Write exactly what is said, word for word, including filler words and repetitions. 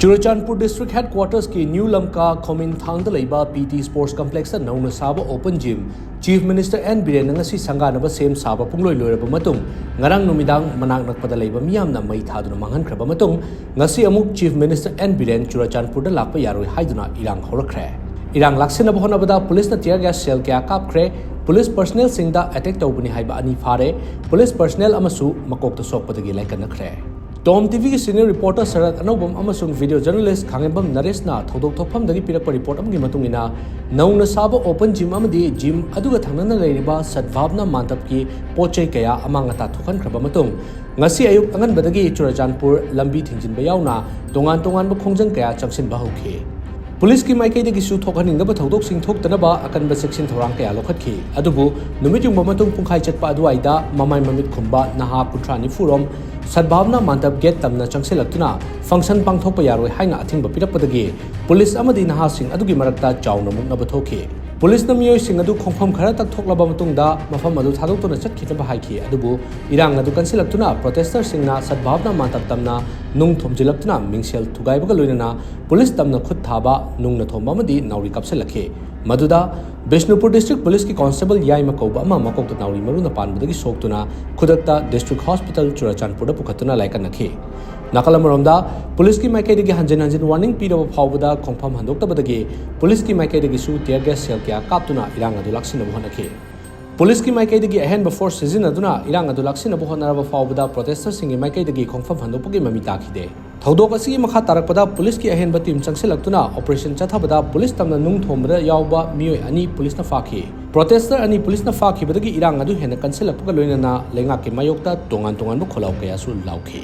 Churachandpur district ꯍꯦꯗꯀ꯭ꯋꯥꯇꯔꯁꯀꯤ new Lamka ꯈꯣꯃꯤꯟꯊꯥꯡꯗ ꯂꯩꯕ ꯄꯤ ꯇꯤ ꯁ꯭ꯄꯣꯔꯠꯁ ꯀꯝꯄ꯭ꯂꯦꯛꯁꯇ ꯅꯧꯅ ꯁꯥꯕ open gym chief minister N ꯕꯤꯔꯦꯟꯅ ꯉꯁꯤ ꯁꯪꯒꯥꯅꯕ ꯁꯦꯝ ꯁꯥꯕ ꯄꯨꯡꯂꯣꯏ ꯂꯣꯏꯔꯕ ꯃꯇꯨꯡ, ꯉꯔꯥꯡ ꯅꯨꯃꯤꯗꯥꯡ ꯃꯅꯥꯛ ꯅꯛꯄꯗ ꯂꯩꯕ ꯃꯤꯌꯥꯝꯅ ꯃꯩ ꯊꯥꯗꯨꯅ ꯃꯥꯡꯍꯟꯈ꯭ꯔꯕ ꯃꯇꯨꯡ, ꯉꯁꯤ ꯑꯃꯨꯛ ꯆꯤꯐ ꯃꯤꯅꯤꯁꯇꯔ ꯑꯦꯟ ꯕꯤꯔꯦꯟ ꯆꯨꯔꯆꯥꯟꯄꯨꯔꯗ ꯂꯥꯛꯄ ꯌꯥꯔꯣꯏ ꯍꯥꯏꯗꯨꯅ ꯏꯔꯥꯡ ꯍꯧꯔꯛꯈ꯭ꯔꯦ꯫ ꯏꯔꯥꯡ ꯂꯥꯛꯁꯤꯟꯅꯕ ꯍꯣꯠꯅꯕꯗ ꯄꯨꯂꯤꯁꯅ tear gas shell ꯀꯌꯥ ꯀꯥꯞꯈ꯭ꯔꯦ꯫ ꯄꯨꯂꯤꯁ ꯄꯔꯁꯅꯦꯜꯁꯤꯡꯗ ꯑꯦꯇꯦꯛ ꯇꯧꯕꯅꯤ ꯍꯥꯏꯕ ꯑꯅꯤ ꯐꯥꯔꯦ꯫ ꯄꯨꯂꯤꯁ ꯄꯔꯁꯅꯦꯜ ꯑꯃꯁꯨ ꯃꯀꯣꯛꯇ ꯁꯣꯛꯄꯗꯒꯤ ꯂꯥꯏꯀꯠꯅꯈ꯭ꯔꯦ꯫ ꯇꯣꯝ ꯇꯤꯚꯤꯒꯤ ꯁꯤꯅꯤꯌꯔ ꯔꯤꯄꯣꯔꯇꯔ ꯁꯔꯠ ꯑꯅꯧꯕꯝ ꯑꯃꯁꯨꯡ ꯚꯤꯗꯤꯑꯣ ꯖꯔꯅꯦꯂꯤꯁ ꯈꯥꯉꯦꯝꯕꯝ ꯅꯔꯦꯁꯅ ꯊꯧꯗꯣꯛ ꯊꯣꯛꯐꯝꯗꯒꯤ ꯄꯤꯔꯛꯄ ꯔꯤꯄꯣꯔꯠ ꯑꯃꯒꯤ ꯃꯇꯨꯡ ꯏꯟꯅ, ꯅꯧꯅ ꯁꯥꯕ ꯑꯣꯄꯟ ꯖꯤꯝ ꯑꯃꯗꯤ ꯖꯤꯝ ꯑꯗꯨꯒ ꯊꯪꯅꯅ ꯂꯩꯔꯤꯕ ꯁꯗꯚꯥꯕꯅꯥ ꯃꯥꯟꯗꯞꯀꯤ ꯄꯣꯠ ꯆꯩ ꯀꯌꯥ ꯑꯃꯥꯡ ꯑꯇꯥ ꯊꯣꯛꯍꯟꯈ꯭ꯔꯕ ꯃꯇꯨꯡ, ꯉꯁꯤ ꯑꯌꯨꯛ ꯑꯉꯟꯕꯗꯒꯤ ꯆꯨꯔꯆꯥꯟꯄꯨꯔ ꯂꯝꯕꯤ ꯊꯤꯡꯖꯤꯟꯕ ꯌꯥꯎꯅ ꯇꯣꯉꯥꯟ ꯇꯣꯉꯥꯟꯕ ꯈꯣꯡꯖꯪ ꯀꯌꯥ ꯆꯪꯁꯤꯟꯕ ꯍꯧꯈꯤ꯫ ꯄꯨꯂꯤꯁꯀꯤ ꯃꯥꯏꯀꯩꯗꯒꯤꯁꯨ ꯊꯣꯛꯍꯟꯅꯤꯡꯗꯕ ꯊꯧꯗꯣꯛꯁꯤꯡ ꯊꯣꯛꯇꯅꯕ ꯑꯀꯟꯕ ꯆꯦꯛꯁꯤꯟ ꯊꯧꯔꯥꯡ ꯀꯌꯥ ꯂꯧꯈꯠꯈꯤ꯫ ꯑꯗꯨꯕꯨ ꯅꯨꯃꯤꯠ ꯌꯨꯡꯕ ꯃꯇꯨꯡ ꯄꯨꯡꯈꯥꯏ ꯆꯠꯄ ꯑꯗꯨꯋꯥꯏꯗ ꯃꯃꯥꯏ ꯃꯃꯤꯠ ꯈꯨꯝꯕ ꯅꯍꯥ ꯀꯨꯟꯊ꯭ꯔꯥ ꯅꯤꯐꯨ ꯔꯣꯝ ꯁꯗꯚꯥꯕꯅꯥ ꯃꯥꯟꯗꯞ ꯒꯦꯠ ꯇꯝꯅ ꯆꯪꯁꯤꯜꯂꯛꯇꯨꯅ ꯐꯪꯁꯟ ꯄꯥꯡꯊꯣꯛꯄ ꯌꯥꯔꯣꯏ ꯍꯥꯏꯅ ꯑꯊꯤꯡꯕ ꯄꯤꯔꯛꯄꯗꯒꯤ ꯄꯨꯂꯤꯁ ꯑꯃꯗꯤ ꯅꯍꯥꯁꯤꯡ ꯑꯗꯨꯒꯤ ꯃꯔꯛꯇ ꯆꯥꯎꯅ ꯃꯨꯛꯅꯕ ꯊꯣꯛꯈꯤ꯫ ꯄꯨꯂꯤꯁꯅ ꯃꯤꯑꯣꯏꯁꯤꯡ ꯑꯗꯨ ꯈꯣꯡꯐꯝ ꯈꯔ ꯇꯛꯊꯣꯛꯂꯕ ꯃꯇꯨꯡꯗ ꯃꯐꯝ ꯑꯗꯨ ꯊꯥꯗꯣꯛꯇꯨꯅ ꯆꯠꯈꯤꯅꯕ ꯍꯥꯏꯈꯤ꯫ ꯑꯗꯨꯕꯨ ꯏꯔꯥꯡ ꯑꯗꯨ ꯀꯟꯁꯤꯜꯂꯛꯇꯨꯅ ꯄ꯭ꯔꯣꯇꯦꯁꯇꯔꯁꯤꯡꯅ ꯁꯗꯚꯥꯕꯅꯥ ꯃꯥꯟꯗꯞ ꯇꯝꯅ ꯅꯨꯡ ꯊꯣꯝꯖꯤꯜꯂꯛꯇꯨꯅ ꯃꯤꯡꯁꯦꯜ ꯊꯨꯒꯥꯏꯕꯒ ꯂꯣꯏꯅꯅ ꯄꯨꯂꯤꯁ ꯇꯝꯅ ꯈꯨꯠ ꯊꯥꯕ, ꯅꯨꯡꯅ ꯊꯣꯝꯕ ꯑꯃꯗꯤ ꯅꯥꯎꯔꯤ ꯀꯥꯞꯁꯤꯜꯂꯛꯈꯤ꯫ ꯃꯗꯨꯗ ꯕꯤꯁꯅꯨꯄꯨꯔ ꯗꯤꯁꯇ꯭ꯔꯤꯛ ꯄꯨꯂꯤꯁꯀꯤ ꯀꯣꯟꯁꯇꯦꯕꯜ ꯌꯥꯏꯃ ꯀꯧꯕ ꯑꯃ ꯃꯀꯣꯛꯇ ꯅꯥꯎꯔꯤ ꯃꯔꯨꯅ ꯄꯥꯟꯕꯗꯒꯤ ꯁꯣꯛꯇꯨꯅ ꯈꯨꯗꯛꯇ ꯗꯤꯁꯇ꯭ꯔꯤꯛ ꯍꯣꯁꯄꯤꯇꯥꯜ ꯆꯨꯔꯆꯥꯟꯄꯨꯔꯗ ꯄꯨꯈꯠꯇꯨꯅ ꯂꯥꯏꯀꯠꯅꯈꯤ꯫ ꯅꯥꯀꯜ ꯑꯃꯔꯣꯝꯗ, ꯄꯨꯂꯤꯁꯀꯤ ꯃꯥꯏꯀꯩꯗꯒꯤ ꯍꯟꯖꯤꯟ ꯍꯟꯖꯤꯟ ꯋꯥꯔꯅꯤꯡ ꯄꯤꯔꯕ ꯐꯥꯎꯕꯗ ꯈꯣꯡꯐꯝ ꯍꯟꯗꯣꯛꯇꯕꯗꯒꯤ ꯄꯨꯂꯤꯁꯀꯤ ꯃꯥꯏꯀꯩꯗꯒꯤꯁꯨ tear gas shell ꯀꯌꯥ ꯀꯥꯞꯇꯨꯅ ꯏꯔꯥꯡ ꯑꯗꯨ ꯂꯥꯛꯁꯤꯟꯅꯕ ꯍꯣꯠꯅꯈꯤ꯫ ꯄꯨꯂꯤꯁꯀꯤ ꯃꯥꯏꯀꯩꯗꯒꯤ ꯑꯍꯦꯟꯕ force ꯁꯤꯖꯤꯟꯅꯗꯨꯅ ꯏꯔꯥꯡ ꯑꯗꯨ ꯂꯥꯛꯁꯤꯟꯅꯕ ꯍꯣꯠꯅꯔꯕ ꯐꯥꯎꯕꯗ ꯄ꯭ꯔꯣꯇꯦꯁꯇꯔꯁꯤꯡꯒꯤ ꯃꯥꯏꯀꯩꯗꯒꯤ ꯈꯣꯡꯐꯝ ꯍꯟꯗꯣꯛꯄꯒꯤ ꯃꯃꯤ ꯇꯥꯈꯤꯗꯦ꯫ ꯊꯧꯗꯣꯛ ꯑꯁꯤꯒꯤ ꯃꯈꯥ ꯇꯥꯔꯛꯄꯗ ꯄꯨꯂꯤꯁꯀꯤ ꯑꯍꯦꯟꯕ ꯇꯤꯝ ꯆꯪꯁꯤꯜꯂꯛꯇꯨꯅ ꯑꯣꯄꯔꯦꯁꯟ ꯆꯠꯊꯕꯗ ꯄꯨꯂꯤꯁ ꯇꯝꯅ ꯅꯨꯡ ꯊꯣꯝꯕꯗ ꯌꯥꯎꯕ ꯃꯤꯑꯣꯏ ꯑꯅꯤ ꯄꯨꯂꯤꯁꯅ ꯐꯥꯈꯤ꯫ ꯄ꯭ꯔꯣꯇꯦꯁꯇꯔ ꯑꯅꯤ ꯄꯨꯂꯤꯁꯅ ꯐꯥꯈꯤꯕꯗꯒꯤ ꯏꯔꯥꯡ ꯑꯗꯨ ꯍꯦꯟꯅ ꯀꯟꯁꯤꯜꯂꯛꯄꯒ ꯂꯣꯏꯅꯅ ꯂꯩꯉꯥꯛꯀꯤ ꯃꯥꯌꯣꯛꯇ ꯇꯣꯉꯥꯟ ꯇꯣꯉꯥꯟꯕ ꯈꯣꯜꯂꯥꯎ ꯀꯌꯥꯁꯨ ꯂꯥꯎꯈꯤ꯫